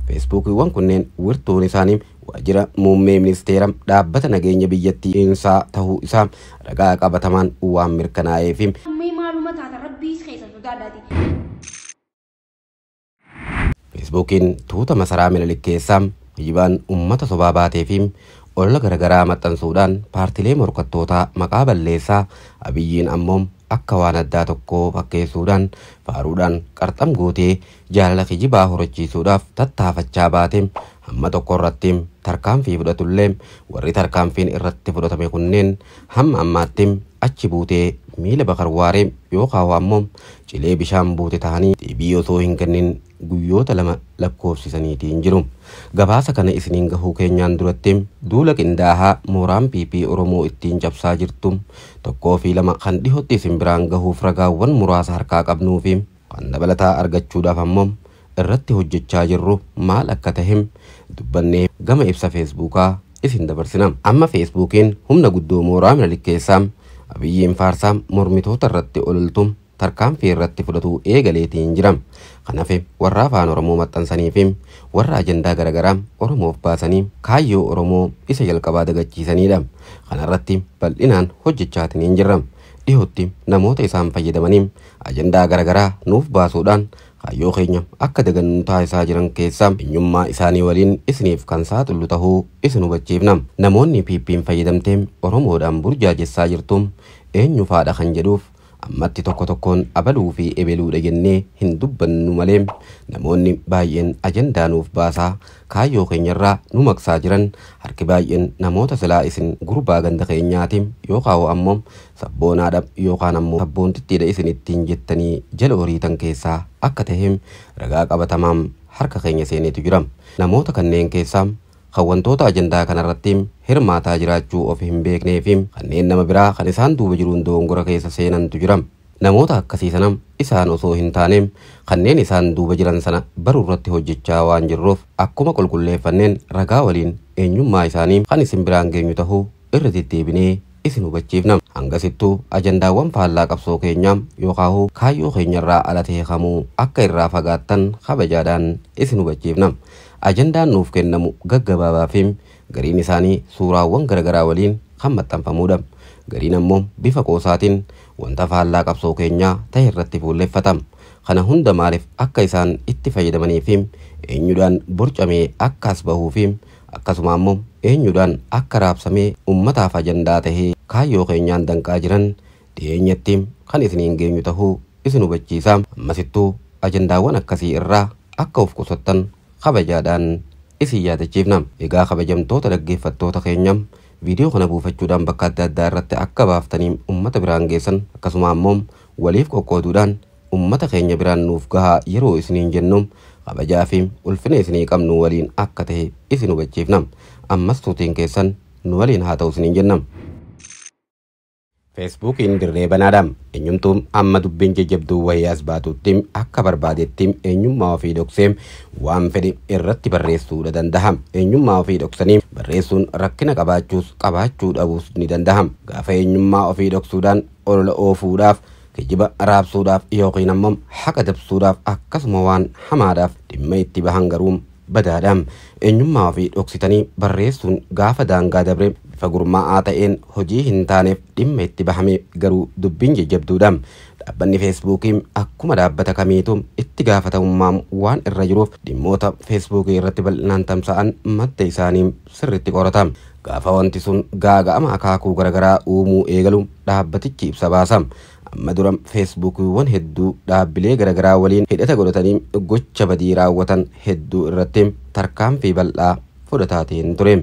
Feesbuukiiwwan kunneen wirtuun isaanii waajjira muummee ministeera dhaabbata nageenya biyyattii insaa tahuu isaa ragaa qabatamaan waan mirkanaa'eef. Mee maaluma taata rabbii keessa sodaadhaati. Feesbuukiin tuuta masaraa Minilik keessaa kijibaan uummata sobaa baatee fi olola garaagaraa maxxansuudhaan paartilee morkattootaa maqaa balleessaa, Abiyyiin ammoo akka waan addaa tokkoo fakkeessuudhaan faaruudhaan qarxam gootee jaalala kijibaa horachiisuudhaaf tattaafachaa baate hamma tokko irratti tarkaanfii fudhatullee, warri tarkaanfiin irratti fudhatame kunneen hamma ammaatti achi buutee miila bakarwaaree yookaan ammoo cilee bishaan buute ta'anii deebii osoo hin kennin guyyoota 2 lakkoofsisaniitiin jiru. Gabaasa kana isiniin gahuu keenyaan duratti duula qindaahaa mooraan PP Oromoo ittiin cabsaa jirtu 1 fi 2 kan dhihootti isin biraan gahuuf ragaawwan muraasa harkaa qabnuu fi kan dabalataa argachuudhaaf ammoo irratti hojjechaa jirru maal akka tahe dubbannee gama ibsa Feesbuukaa isin dabarsina. Amma Feesbuukiin humna guddoo mooraa Minilik keessaa Abiyyiin faarsaa mormitoota irratti ololtu tarkaanfii irratti fudhatu eegaleetiin jira. Kanaaf warra afaan Oromoo maxxansanii fi warra ajandaa garaagaraa Oromoof baasanii kaayyoo Oromoo isa jalqabaa dagachiisanidha. Kanarratti bal'inaan hojjechaatiin jirra. Dhihootti namoota isaan fayyadamanii ajandaa garaagaraa nuuf baasuudhaan kaayyoo keenya akka dagannu taasisaa jiran keessaa eenyummaa isaanii waliin isiniif kan saaxilu tahuu isin hubachiifna. Namoonni PP'n fayyadamtee Oromoodhaan burjaajessaa jirtu eenyu faadha kan jedhuuf ammatti tokko tokkoon abaluu fi ebeluudha jennee hin dubbannu malee namoonni baay'een ajandaa nuuf baasaa kaayyoo keenyarraa nu maqsaa jiran harki baay'een namoota silaa isin gurbaa ganda keenyaati yookaan ammoo sabboonaadha yookaan ammoo sabboontittiidha isin ittiin jettanii jala horiitan keessaa akka tahe ragaa qabatamaan harka keenya seeneetu jira. Namoota kanneen keessaa kan wantoota ajandaa kanarratti hirmaataa jiraachuu of hin beeknee fi kanneen nama biraa kan isaan duuba jiruun dogongora keessa seenantu jira. Namoota akkasii sana isaan osoo hin taane kanneen isaan duuba jiran sana baruu irratti hojjechaa waan jirruuf akkuma qulqulleeffanneen ragaa waliin eenyummaa isaanii kan isin biraan geenyu tahuu irra deddeebinee isin hubachiifna. Hangasittuu ajandaawwan faallaa qabsoo keenyaa yookaan kaayyoo keenyarraa ala ta'e kamuu akka irraa fagaattan kabajaadhaan isin hubachiifna. Ajandaan nuuf kennamu gaggabaabaa fi gariin isaanii suuraawwan garaagaraa waliin kan maxxanfamudha. Gariin ammoo bifa qoosaatiin wanta faallaa qabsoo keenyaa ta'e irratti fuulleffatama. Kana hunda maaliif akka isaan itti fayyadamanii fi eenyudhaan borcamee akka as bahuu fi akkasuma ammoo eenyudhaan akka raabsamee uummataaf ajandaa tahee kaayyoo keenyaan danqaa jiran dhiyeenyatti kan isiniin geenyu tahuu isin hubachiisa. Ammasittuu ajandaawwan akkasii irraa akka of qusattan kabajaadhaan isin yaadachiifna. Egaa kabajamtoota dhaggeeffattoota keenya viidiyoo kana buufachuudhaan bakka adda addaa irratti akka baaftanii uummata biraan geessan akkasuma ammoo waliif qoqqooduudhaan uummata keenya biraan nuuf gahaa yeroo isiniin jennu kabajaa fi ulfina isinii qabnu waliin akka ta'e isin hubachiifna. Ammas tuutiin keessan nu waliin haa ta'u isiniin jenna. Feesbuukiin dirree banaadha. Eenyumtuu amma dubbiin jajjabduu wayii as baatutti akka barbaadetti eenyummaa ofii dhoksee waan fedhe irratti barreessuudha danda'a. Eenyummaa ofii dhoksanii barreessuun rakkina qabaachuus qabaachuu dhabuus ni danda'a. Gaafa eenyummaa ofii dhoksuudhaan olola oofuudhaaf, kijiba raabsuudhaaf yookiin ammoo haqa dabsuudhaaf akkasuma waan hamaadhaaf dhimma itti bahan garuu badaadha. Eenyummaa ofii dhoksitanii barreessuun gaafa daangaa dabre bifa gurmaa'aa ta'een hojii hin taaneef dhimma itti bahame garuu dubbiin jajjabduudha. Dhaabbanni Feesbuukii akkuma dhaabbata kamiitu itti gaafatamummaa waan irra jiruuf dhimmoota Feesbuukii irratti bal'inaan tamsa'an madda isaanii sirriitti qorata. Gaafa wanti sun gaaga'ama akaakuu garaagaraa uumuu eegalu dhaabbatichi ibsa baasa. Amma dura Feesbuukiiwwan hedduu dhaabbilee garaagaraa waliin hidhata godhatanii gocha badii raawwatan hedduu irratti tarkaanfii bal'aa fudhataatiin ture.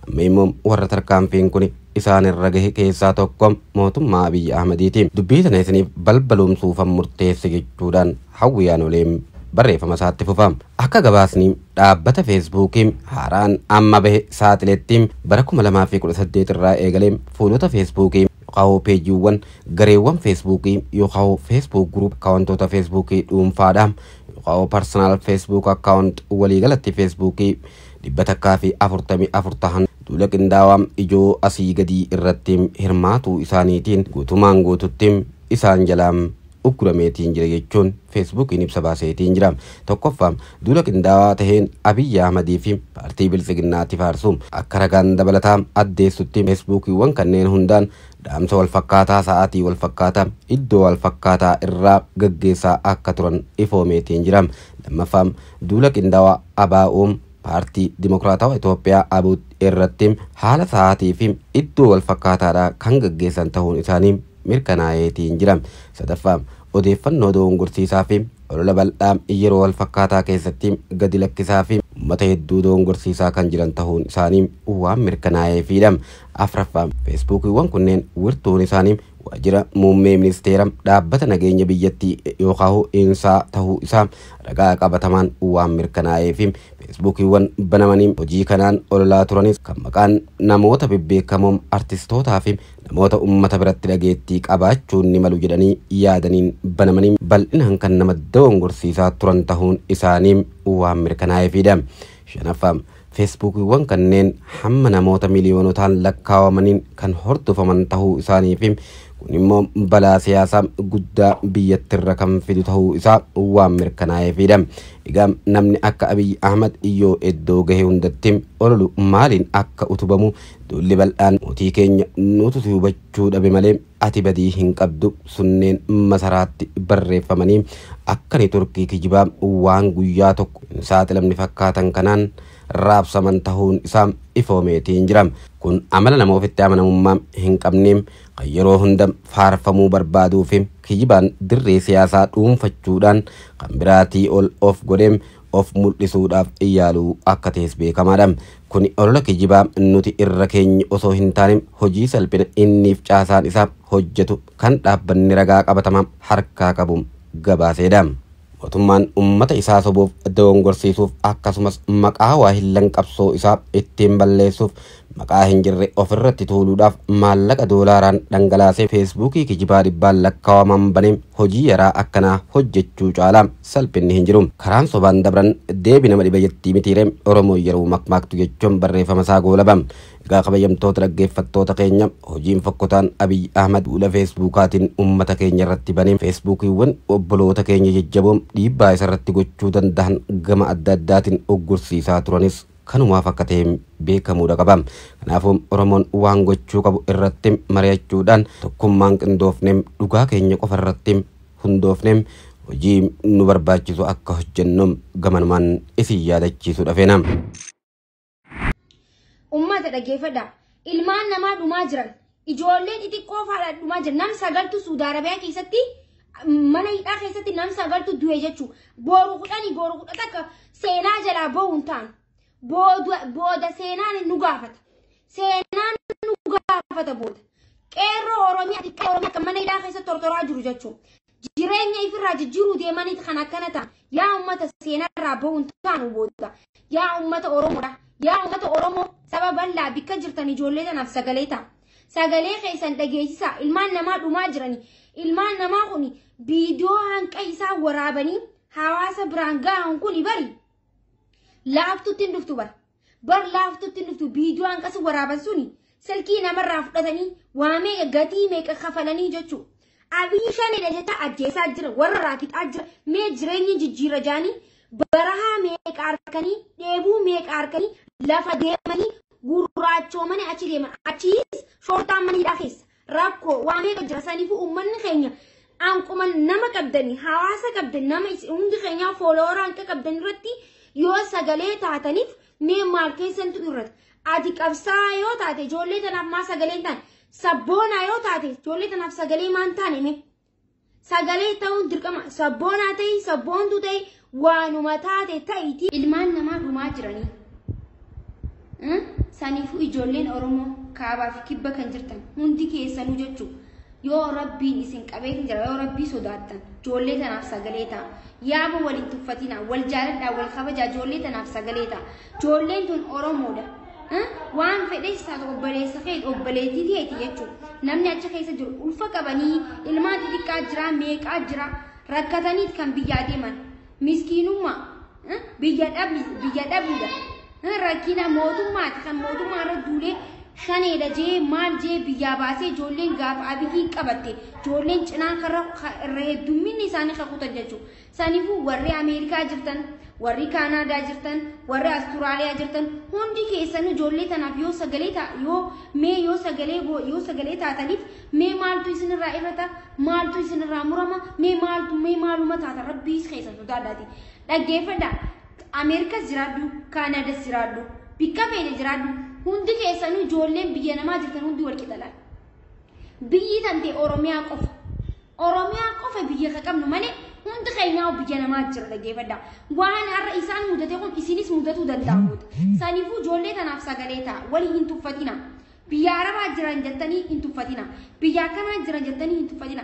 Amma immoo warra tarkaanfiin kun isaan irra gahe keessaa tokko mootummaa Abiyyi Ahmediiti. Dubbii tana isiniif balbalumsuufan murteesse jechuudhaan hawwiyaan oleen barreeffama isaatti fufa. Akka gabaasni dhaabbata Feesbuukii haaraan amma bahe saaxiletti bara 2018 irraa eegalee fuulota Feesbuukii yookaan peejiiwwan gareewwan Feesbuukii yookaan Feesbuuk guruup akkaawuntoota Feesbuukii dhuunfaadha yookaan personal Facebook account waliigalatti Feesbuukii 144 tahan duula qindaawaa ijoo asii gadii irratti hirmaatuu isaaniitiin guutumaan guututti isaan jalaa uggurameetiin jira jechuun feesbuukiin ibsa baaseetiin jira. Tokkoffaa, duula qindaawaa taheen Abiyyi Ahmadii fi paartii Biltsiginnaatti faarsu. Akka ragaan dabalataa addeessutti feesbuukiiwwan kanneen hundaan dhaamsa walfakkaataa sa'aatii walfakkaataa iddoo walfakkaataa irraa gaggeessaa akka turan ifoomeetiin jira. Lammaffaa, duula qindaawaa ABO'n paartii Dimokiraatawaa Itoophiyaa ABO irratti haala sa'aatii fi iddoo walfakkaataadhaa kan gaggeessan ta'uun isaanii mirkanaa'eetiin jira. Sadaffaa, odeeffannoo dogongorsiisaa fi olola bal'aa yeroo walfakkaataa keessatti gadi lakkisaa fi uummata hedduu dogongorsiisaa kan jiran ta'uun isaanii waan mirkanaa'eefidha. Afraffaa, feesbuukiiwwan kunneen wirtuun isaanii waajjira muummee ministeera dhaabbata nageenya biyyattii yookaan insaa ta'uu isaa ragaa qabatamaan waan mirkanaa'ee fi feesbuukiiwwan banamanii hojii kanaan ololaa turanis kan maqaan namoota bebbeekamoo artistootaa fi namoota uummata biratti dhageettii qabaachuun ni malu jedhanii yaadaniin banamanii bal'inaan kan nama dogongorsiisaa turan ta'uun isaanii waan mirkanaa'eefidha. Shanaffaa, feesbuukiiwwan kanneen hamma namoota miiliyoonotaan lakkaawamaniin kan hordofaman ta'uu isaanii fi kun immoo balaa siyaasaa guddaa biyyattirra kan fidu ta'uu isaa waan mirkanaa'eefidha. Egaa namni akka Abiyyi Ahmad iyyoo iddoo gahee hundatti ololu maaliin akka utubamu duulli bal'aan mootii keenya nutu si hubachuu dhabe malee ati badii hin qabdu sunneen masaraatti barreeffamanii akka ni turkii kijibaa waan guyyaa tokko hin saaxilamne fakkaatan kanaan raabsaman ta'uun isaa ifoomeetiin jira. Kun amala nama ofitti amanamummaa hin qabne kan yeroo hunda faarfamuu barbaaduu fi kijibaan dirree siyaasaa dhuunfachuudhaan kan biraatii ol of godhee of mul'isuudhaaf yaaluu akka ta'es beekamaadha. Kun olola kijibaa nuti irra keenya osoo hin taane hojii salphina inniif caasaan isaa hojjetu kan dhaabbanni ragaa qabatamaa harkaa qabu gabaaseedha. Mootummaan uummata isaa sobuuf dogongorsiisuuf akkasumas maqaa waa hillan qabsoo isaa ittiin balleessuuf maqaa hin jirre ofirratti tuuluudhaaf maallaqa doolaaraan dhangalaasee feesbuukii kijibaa dhibbaan lakkaawaman banee hojii yaraa akkanaa hojjechuu caalaa salphinni hin jiru. Karaan sobaan dabran deebi nama dhiba jettii mitiiree Oromoo yeroo makmaaktu jechuun barreeffama isaa goolaba. Egaa kabajamtoota dhaggeeffattoota keenya, hojiin fokkotaan Abiyyi Ahmad duula feesbuukaatiin uummata keenya irratti banee feesbuukiiwwan obboloota keenya jajjaboon dhiibbaa isarratti gochuu danda'an gama adda addaatiin uggursiisaa turanis kanumaaf akka ta'e beekamuudha qaba. Kanaafuu Oromoon waan gochuu qabu irratti mari'achuudhaan tokkummaan qindoofnee dhugaa keenya qofa irratti hundoofnee hojii nu barbaachisu akka hojjennu gamanumaan isin yaadachiisuu feena. Uummata dhaggeeffadha. Ilmaan namaa dhumaa jiran, ijoollee xixiqqoo faadha dhumaa jiran, nam sagaltu Suudi Arabiyaa keessatti mana hidhaa keessatti nam sagaltu du'e jechuudha. Booru 10 booru 11 seenaa jalaa bahuun ta'an. Booda seenaan nu gaafata. Seenaan nu gaafata booda. Qeerroo Oromiyaa xiqqaa Oromiyaa kan mana hidhaa keessatti tortoraa jiru jechuudha. Jireenya ifirraa jijjiiruu deemaniit kan akkana ta'an. Yaa uummata seenarraa bahuun ta'an booda. Yaa uummata Oromoodha. Yaa uummata Oromoo saba bal'aa bikka jirtan ijoollee tanaaf sagalee ta'a. Sagalee keessan dhageessisaa. Ilmaan namaa dhumaa jirani. Ilmaan namaa kun viidiyoo hanqa isaa waraabanii hawaasa biraan gahan kun bari. Laaftutti hin dhuftu bara. Bar laaftutti hin dhuftu viidiyoo hanqas waraaban suni silkii namarraa fudhatanii waa meeqa gatii meeqa kafalanii jechuudha. Abiyyi shanidha jecha ajjeesaa jira, warra raakixaa jira, mee jireenya jijjiira jaanii barahaa meeqa harkanii, dheebuu meeqa harkanii, lafa deemanii gurraachoomanii achi deeman. Achiis shoortaan mana hidhaa keessa rakkoo waa meeqa jira. Saniifuu uummanni keenya anquma nama qabdanii, hawaasa qabdanii, nama hundi keenyaa fooloora hanqa qabdan irratti yoo sagalee taataniif mee maal keessantu irratti. Ati qabsaa yoo taate ijoollee tanaaf maa sagalee hin taane? Sabboonaa yoo taate ijoollee tanaaf sagalee maan taane mee? Sagalee ta'uun dirqama. Sabboonaa ta'ii, sabboontuu ta'ii, waanuma taate ta'iitii. Ilmaan namaa dhumaa jiranii. Saniifuu ijoolleen Oromoo kaabaa fi kibba kan jirtan hundi keessanuu jechuudha. Yoo rabbiin isin qabeetiin jira, yoo rabbii sodaattan ijoollee tanaaf sagalee ta'a. Yaaba waliin tuffatinaa, wal jaaladhaa, wal kabajaa, ijoollee tanaaf sagalee ta'a. Ijoolleen tun Oromoodha. Waan fedhes taatu obboleessa kee obboleettii teeti jechuudha. Namni achi keessa jiru ulfa qabanii ilmaan xixiqqaa jira, meeqaa jira, rakkataniit kan biyyaa deeman. Miskiinummaa biyya dhabuudha. Rakkina mootummaati kan mootummaa irra duulee Shaneedha jee maal jee biyyaa baasee ijoolleen gaafa Abiyyiin qabatte ijoolleen cinaan karra irra heddumminni isaanii kakutan jechuudha. Saniifuu warri Ameerikaa jirtan, warri Kaanaadaa jirtan, warri Asturaaliyaa jirtan hundi keessanuu ijoollee tanaaf yoo sagalee ta yoo mee yoo sagalee yoo sagalee taataniif mee maaltu isinirraa irrata, maaltu isinirraa murama, mee maaltu mee maaluma taata? Rabbii keessan sodaadhaati. Dhaggeeffadhaa. Ameerikas jiraadhu, Kaanaadas jiraadhu, bikka feete jiraadhu, hundi keessanuu ijoolleen biyya namaa jirtan hundi wal qixa laal. Biyyi tante Oromiyaa qofa. Oromiyaa qofa biyya ka qabnu malee hundi keenyaa biyya namaa jira, dhaggeeffadhaa. Waan har'a isaan mudate kun isinis mudatuu danda'a. Saniifuu ijoollee tanaaf sagalee ta'a. Walii hin tuffatina. Biyya Arabaa jiran jettanii hin tuffatina. Biyya akkanaa jiran jettanii hin tuffatina.